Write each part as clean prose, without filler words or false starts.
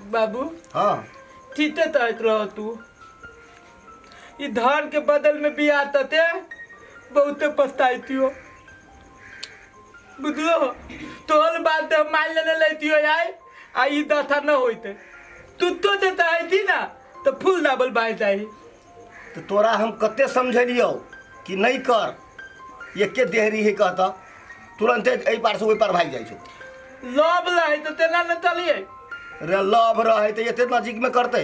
बाबू। हाँ। ठीके कहैत रह तू, ई धान के बदल में बिया तते बहुते पछताइतियो, बुझलो? तोहर बात हम मान लेने लेतियो यार, आ ई दशा न होइते। तू तो देता है थी ना तो फूल दाबल भाई जाई। तो तोरा हम कते समझेलियौ कि नहीं कर, एके देहरी है कहता तुरंते एहि पार से ओहि पार भागि जाइ छौ। लव रहे तो तेना न तलिए। रे लव रहे तो एते नजीक में करते?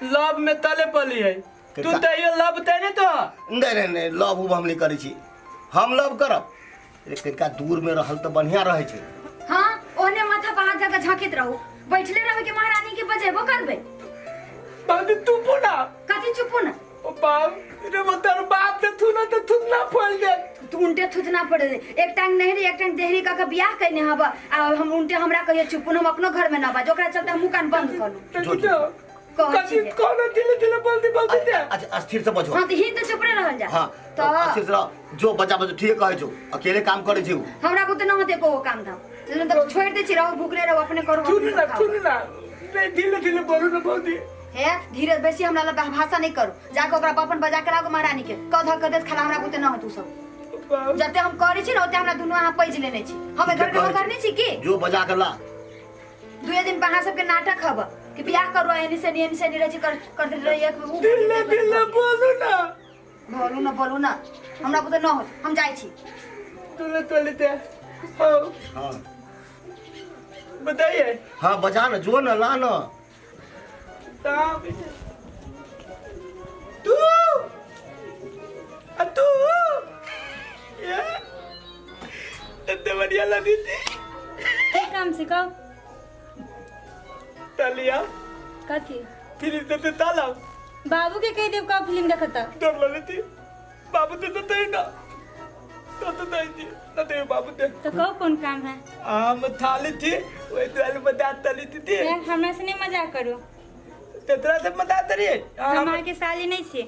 लव में तले पली है तू तो यो लव ते नहीं तो। नहीं नहीं नहीं, लव उव हम नहीं करै छी। हम लव करब रे, कनिका दूर में रहल तऽ बढ़िया रहै छै। हाँ, ओहने माथा पर हाथ धऽ के झाँकैत रहू, बैठले रहबै कि महारानी के बजेबो करबै? बाबू तू पुना। कथी चुपू ना? ओ बाप रे, वो तार बाप ते थू ना तो थू ना फोल दे। तू उल्टे थुथना पड़े दे। एक टांग नहरी एक टांग देहरी कऽ के बियाह कयने हब आ हम उल्टे हमरा कहियो चुपू, हम अपनो घर में न बाज, ओकरा चलते हम मुँह कान बंद करू। जो, जो। कहै छी कथी जे। कोनो दिले दिले बोलती बोलती ते। अच्छा, स्थिर से बजो। हाँ, तऽ हिंद चुप रे रहल जा। हाँ तऽ स्थिर से रह, जो बजा बजो, ठीक कहै छौ, अकेले काम करै छी उ। हमरा बुते न होते को काम धाम, लेकिन तब छोड़ दे छी, रहो भूखले रहो, अपने करू, सुन अपने ना। खाओ। सुन ना, नहीं धीरे धीरे बोलू ना बोलती। हे धीरे बेसी हमरा लग भाषा नहीं करू, जाके ओकरा अपन बजा के लाओ महारानी के, कह धक के देत खाला, हमरा बुते न होत उ सब। बाप। जते हम करै छी न ओते हमरा दुनू अहाँ पैज लेने छी। हम घर के करने छी की? जो बजा के ला। दुए दिन पर अहाँ सबके नाटक हब कि बियाह करू, एनी से एनी से रहै छी, कर करते रही एक उ। दिले दिले बोलू ना। बोलू ना, बोलू ना, हमरा बुते न होत, हम जाइ छी। तूने तो लेते हाँ। हाँ। बताइए। हाँ, बजा ना, जो ना, ला ना। तू आ तू ये इतने बढ़िया लगी थी। की काम से कहू? तलिया। कथी? फिर इधर से ताला। बाबू के कह देब का फिल्म देखता। डर लगी थी बाबू ते तो दे ना तो दे दी ना दे बाबू ते। तो कहू कौन काम है? आम थाली थी वही तो बता तली थी। यार, हमरा से नहीं मजाक करू। तेतरा से मजा तरी। हम अहाँके साली नहीं छी।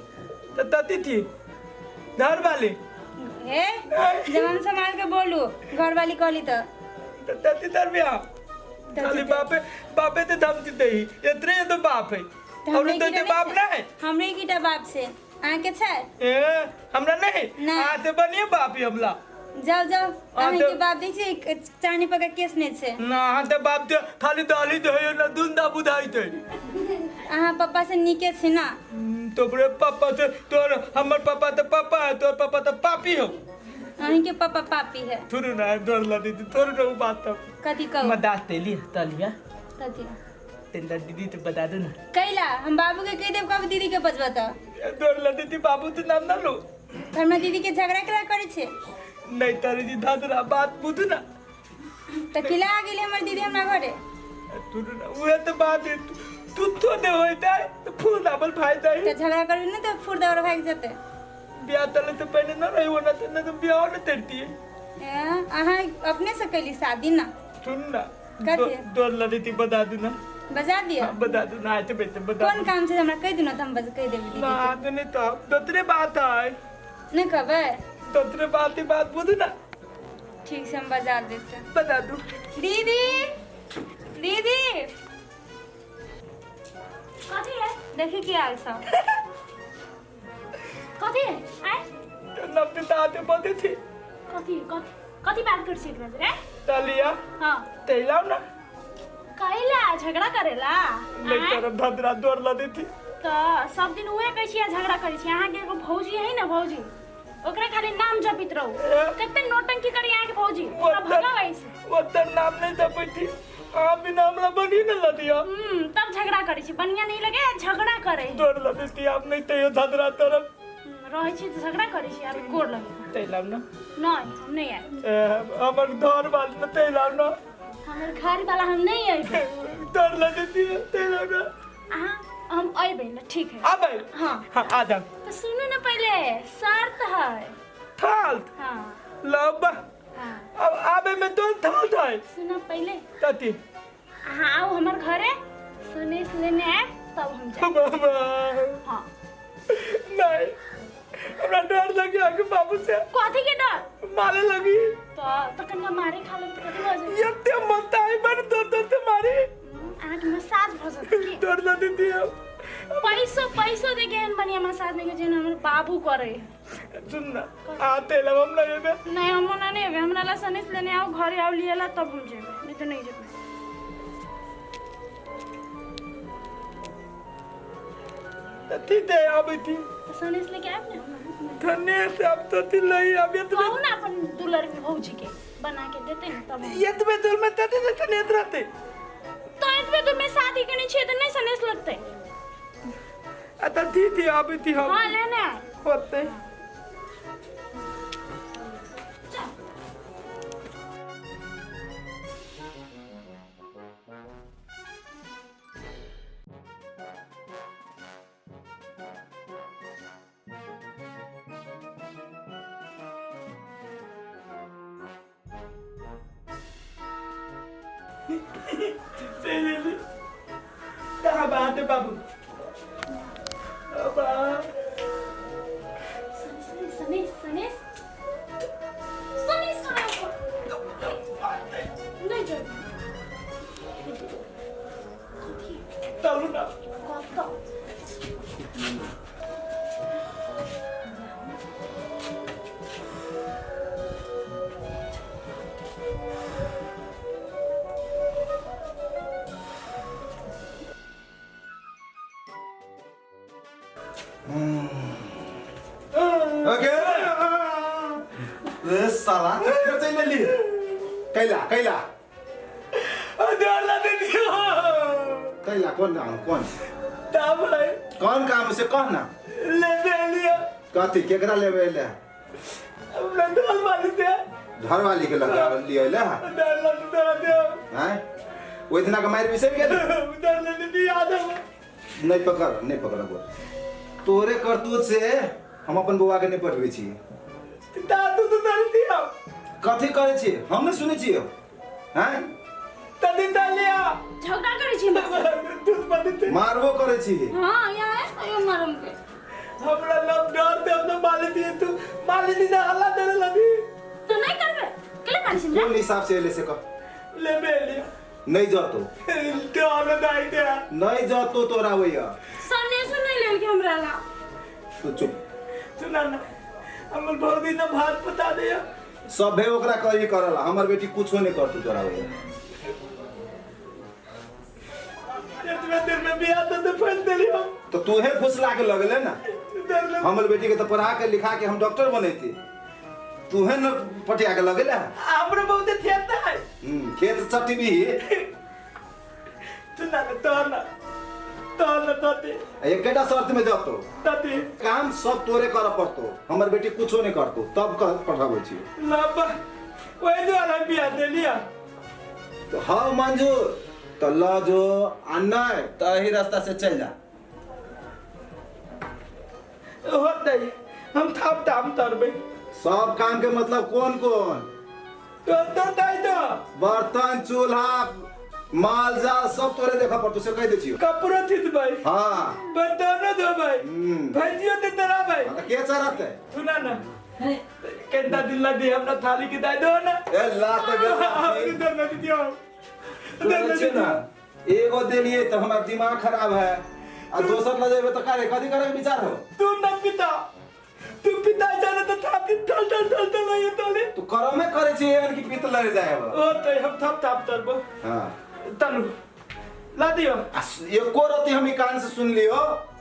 तो तती थी घर वाली। हे जवान संभाल के बोलू, घर वाली कहली तो। तो तती तर बिया खाली बापे बापे ते धमकी दे इतने तो बाप है तऽ और हमरे तो कीटा बाप नहि ना छै। है। हमरे कीटा बाप से अहाँके छै? ए हमरा नहीं। नहीं। आ से बनिए बाप ही हमला। जाओ जाओ। हाँ, अहाँके बाप दै छै चानी पर के केस नहि छै। ना अहाँ ते बाप ते खाली दाली दे है ना दुंदा बुधाई दे। अहाँ पप्पा से नीके छी ना। तोरे पापा से तोर हमर पापा तो पापा है, तोर पापा तो पापी हो। अहीं के पापा पापी है। थोड़ू ना डर लगी थी थोड़ू ना वो बात तब। कथी कहू? मदास तेली तलिया। कथी? तेला दीदी तो बता दो ना। कैला हम बाबू के कह देब कब दीदी के बजबा त। डर लगी थी बाबू तो नाम ना लो। तऽ हमरा दीदी के झगड़ा केला करै छै? नहीं तारी जी धादरा बात बुझू ना। तऽ किला आ गेलै हमर दीदी हमरा घरे? तू ना उहे तो बात है, तू तो दे होई ताई तो फूल दाबल भाई ताई। तऽ झगड़ा करबी ने तऽ फूर दाबल भागि जेतै। बियाह तले तो पहले ना रही वो ना तो ना तो बियाह न करती है। ए, अहाँ अपने से कैली शादी ना? सुन ना। कथी? डर लगी थी बता दू ना। बजा दिया? हाँ, बता दू ना आते बेटे बता कोन काम छै हमरा कहि दू ना तऽ हम बज कहि देबै दीदी ना के। तो नहीं तो दोतरे बात है। नहि कहबै? दोतरे बात ही बात बुझू ना। ठीक से हम बजा देते। बता दू। दीदी दीदी कथी है? देखी की आयल सब। कथी है? आय। नब्बे दाते बते थी। कथी कथी कथी बात कर छी एकरा से रे? तलिया। हां। तैलाव ना। कैला झगड़ा करेला? नहीं आँय? तरफ धदरा दौड़ लदी थी। तो सब दिन उहे कहै छी आ झगड़ा करै छी। अहाँ के एगो भौजी है ना भौजी, ओकरा खाली नाम जपित रहू। ए? कते नौटंकी करी अहाँ के भौजी, ओकरा भगाओ ऐसे। ओतर नाम नहीं जपै थी, आप भी नाम ला बनी न लदिया। तब झगड़ा करै छी, बढ़िया नहीं लगे झगड़ा करे। दौड़ लदी थी आप नहीं तैयो धदरा तरफ। रहै छी तऽ झगड़ा करै छी आर गोर लगे। तैलाव ना। नहीं हम नहीं आएब। ए, हमर घर वाली न तैलाव ना। हमर घर वाला हम नहीं अइबै। डर लगे थी तैलाव ना। अहाँ हम अइबै ना, ठीक है? आबै? हाँ। हाँ आ जाओ। तो सुनू ना पहले शर्त है। थाल? हाँ। लब। हाँ। अब आबे में तो थाल था। सुनो पहले। कथी? अहाँ आउ हमर घरे, सुने लेने आएब तब हम जाएब। बाबा। हाँ। नहीं हमरा डर लगी आके बाबू से। कथी के डर? मारे लगी। तो तखन का मारे खा लेब तऽ कथी भऽ जेतै? ये ते मत आई बन दो दो ते मारी। अहाँके मसाज भऽ जेतै की। डर ना दीदी हम। पैसो पैसो दे के एहन बढ़िया मसाज नहीं जे हमर बाबू करे। सुन ना आते लब हम नहीं एबे। नहीं हम ओना नहीं एबे, हमरा ला सनेस लेने आओ घरे आओ लिए ला तब हम जेबे, नहीं तो नहीं जेबे। थी दे आबै थी। तो सनेस लेके आब ने। धन्य से अब तो थी नहीं अब ये कहू ना अपन दुलर भौजी के बना के देते ने तब हम। ये तो दूर में तती से तने रहते। तो एतबे दूर में शादी केने छियै तऽ नहीं सनेस लगतै। आ त थी थी आबै थी हम। हाँ लेने आब। होते। कहाँ बात है बाबू? बाबा सनेस सनेस सनेस सनेस नहीं जाए। चलू ना। कतऽ? ओके ए साला कतऽ चलि एली? कैला कैला डर दे दियो। कैला कोन काम कोन तब है कौन काम से कह ना। ले दे लिया। कथी केकरा लेबे एले? अपना धर वाली दे। घर वाली के लगा लिये एले? डर लग दे दे। हैं ओहि दिना के मारि बिसरि गेली? डर ले दी याद है। नहीं पकड़ नहीं पकड़ गो तोरे करतूत से हम अपन बौआ के नहीं पठबै छी। दादू तो डर दिया। कथी करै छी हम नहीं सुनै छियै। हैं तदी लिया। झगड़ा करै छी हमरा से। दूध बदते मारबो करै छी। हाँ यहाँ है तो मारम के। हमरा लव डर दे हम तो माले दिए तू माले दी ना हल्ला देने लगी। तो नहीं करबे केले मारै छी हमरा? कोन हिसाब से एले से कह। ले बे लिया। नहीं जतो तो हम दाई दे। नहीं जतो तोरा होइया। सनेसो नहीं लेल के हमरा ला। तू चुप। सुना ना हमर भौजी ने भात पता दिया। सभे ओकरा करी करला हमर बेटी कुछो नहीं करतू तोरा होइया। इतने दिन में बियाह तो फंस देली हम। तो तूहे फुसला के लगले ना। हमर बेटी के तो पढ़ा के लिखा के हम डॉक्टर बनैती, तूहे न पटिया के लगले। हमरा बहुत खेत है। खेत चटबी। सुना ना तो ना तो ना तते एकेटा शर्त में जतो तते काम सब तोरे कर पड़तो, हमर बेटी कुछो नहीं करतो तब कह पठाबै छी। लबा ओइ द्वारा बियाह देलिया। तो हाँ मंजूर तो ल जो आ नहीं तो एही रास्ता से चल जा। होतै हम थाप ताम तरबै। सब काम के मतलब कौन कौन? तो तो दाई तो बर्तन चूल्हा माल जाल सब तोरे देखा पड़तो से कह दै छियो। कपड़ो थीतबै। हाँ बर्तनो धोबै। भैजियो ते तराबै। हाँ, तो के चरतै? सुना ना केंता दिल ला दी हमरा थाली के दाई दो ना। ए ला त गेल। इधर न दियो। इधर न ना एगो देलिए तो हमार दिमाग खराब है आ दोसर ल जेबे तो करे कथी करे के विचार हो? तू न पिता तू पिता जाने तो थापी ठल ठल ठल ठल ये तले तू करमे करे छी एहन कि पित लड़ जाए अब। ओ तो हम थाप थाप तरबो। हां तनु ला दियो। आ एको रति हम कान से सुन लियो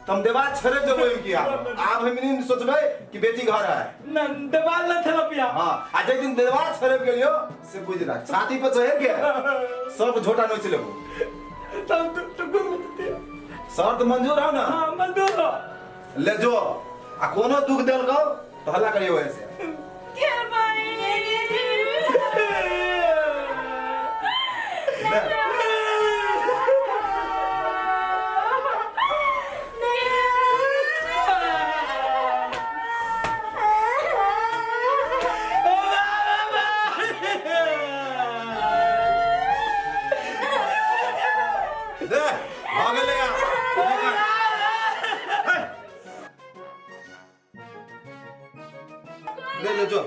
त हम देवाल छेड़ देबो कि आब आब हम नहीं सोचबै कि बेटी घर है न देवाल न थलपिया। हां आ जे दिन देवाल छेड़ गेलियो से बुझ रख छाती पर चढ़ के सब झोटा नोच लेबो। तब तू तो मत दियो। शर्त मंजूर हो ना? हां मंजूर हो। ले जो आ कोनो दुख देलकौ तो हल्ला करियो ऐसे। के भाई दे आ गेलै ले ले जो।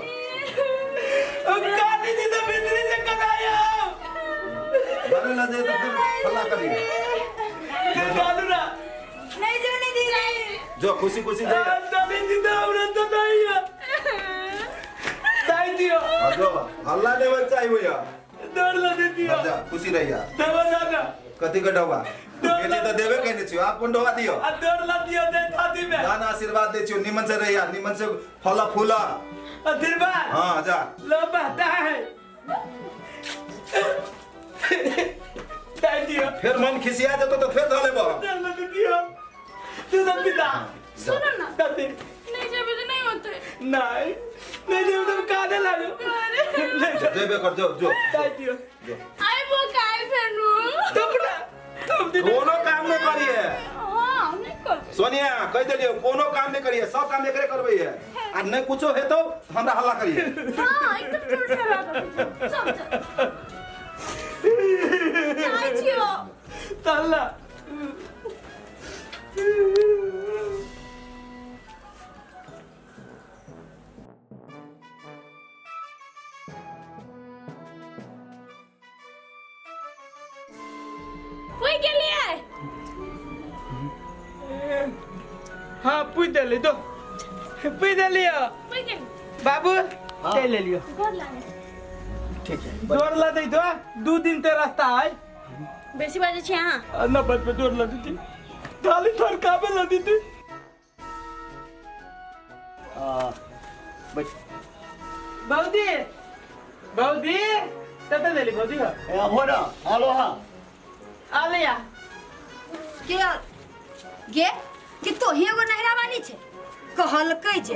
काली जी तो बिजली से कटाया। घरे ल जाइए तो फिर हल्ला करिए। डालू ना। नहीं जो नहीं दीदी। जो खुशी खुशी जाइए। नहीं दीदी हमरा तो नहीं है। दाई दियो। हाँ जो हल्ला नहीं होना चाहिए भैया। दौड़ ला दे दियो। जा खुशी रहिए। दबा जाना। कथी के डोबा? बेटी तो देवे कहने छियो, आप कोन डोबा दियो? आ दौड़ ला दियो दे छाती में। दान आशीर्वाद दे छियो, निमन से रहिया, निमन से फला फूला। आशीर्वाद। हाँ जा। लो बहता है। दाई दियो। फिर मन खिसिया जतो तो फिर धऽ लेबो। दौड़ ला दे दियो। तू सब पिता। सुनो ना। दादी। नहीं जेबे तो नहीं होते। नहीं। नहीं जेबे तो काने लागो। जेबे कर जो जो। दाई दियो। जो। आई वो काय फेनु। तब ना। तब दीदी। कोनो काम नहीं करिए। हां नहीं कर। सोनिया कह देलियो कोनो काम नहीं करिए, सब काम एकरे करबै है। आ नहीं कुछो हेतौ हमरा हल्ला करिए। हां एकदम जोर से हल्ला कर। चल चल। जाय छियो। चल। पूछ गेलियै? हाँ पूछ देली दो। पूछ देलियो। पूछ गेली। बाबू चल ले लियो। गोर लागे। ठीक है। दौड़ ला दे दो, 2 दिन ते रास्ता है। बेसी बाजै छी अहाँ। न बच पे दौड़ ला दीदी। थाली थर काबे ला दीदी। आ बैठ। बौदी बौदी तते देली बौदी हो। ए हो ना हेलो। हां आलिया के गे कि तो ही एगो नहरा वाली छे कहलकै जे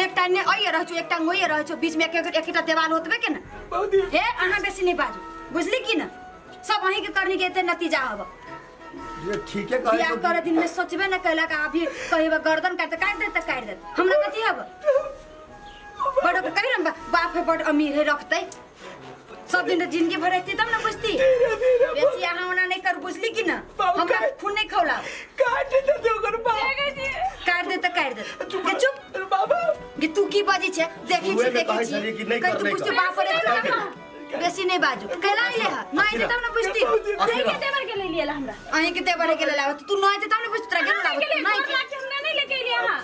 एकटा ने अइए रह छौ एकटा ओइए रह छौ बीच में एक एकटा देवाल होतबे के ना। बौदी हे अहाँ बेसी नहीं बाजू बुझली की ना सब अहीं के करनी के एते नतीजा हब। ये ठीक है कहै बियाह करे दिन में सोचबे न कैलक अभी कहिबे गर्दन काट काट दे त काट दे हमरा कथी हब बड़ कहि रम बाप है बड़ अमीर है रखतै सब दिन जिंदगी भर रहती तब ना बुझती। बेसी अहाँ ओना नहीं कर बुझली की ना हमरा खून नहीं खौला काट दे दे ओकर बाप काट दे त काट दे के चुप बाबा गे तू की बाजी छे देखी छी देखी छी कि नहीं कहि तू बुझती बाप रे बेसी नहीं बाजू कैला ले ह नहीं तब ना बुझती। अहीं के देवर के ले लिया हमरा। अहीं के देवर के ले लाव तू नहीं तब ना बुझती तोरा के लाव नहीं हमरा नहीं लेके लिया हां।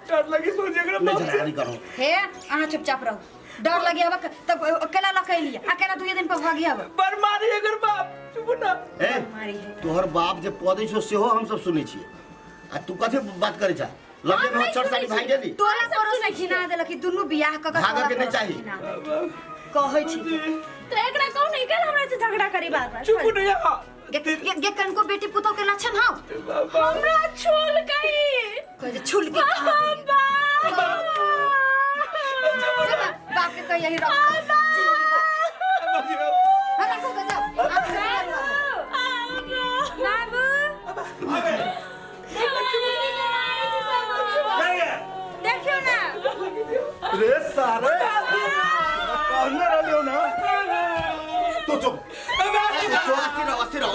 डर लगी सोचे एकरा नहीं झगड़ा नहीं करो। हे अहाँ चुपचाप रहो डर लगी हब तब अकेला लके लिया अकेला 2 दिन पर भागी हब पर मारी एकर बाप चुप ना। ए तोहर बाप जे पदै छौ सेहो हम सब सुनै छियै आ तू कथि बात करै छा लगे में चढ़ साली भाग गेली तोरा परोस घिना देलक दुनू बियाह क भागऽ के नहीं चाही कहै छी तो एकरा कहू नहीं कल हमरा से झगड़ा करी बार बार। चुप नहीं आ गे कनको बेटी पुतो के लक्षण हौ हमरा छुल गई कह दे छुल के बाप के कह यही रख रखो के जाओ बाबू देखियो ना रे सारे कहने रहलियो ना। तू चुप अस्थिर रहो अस्थिर रहो।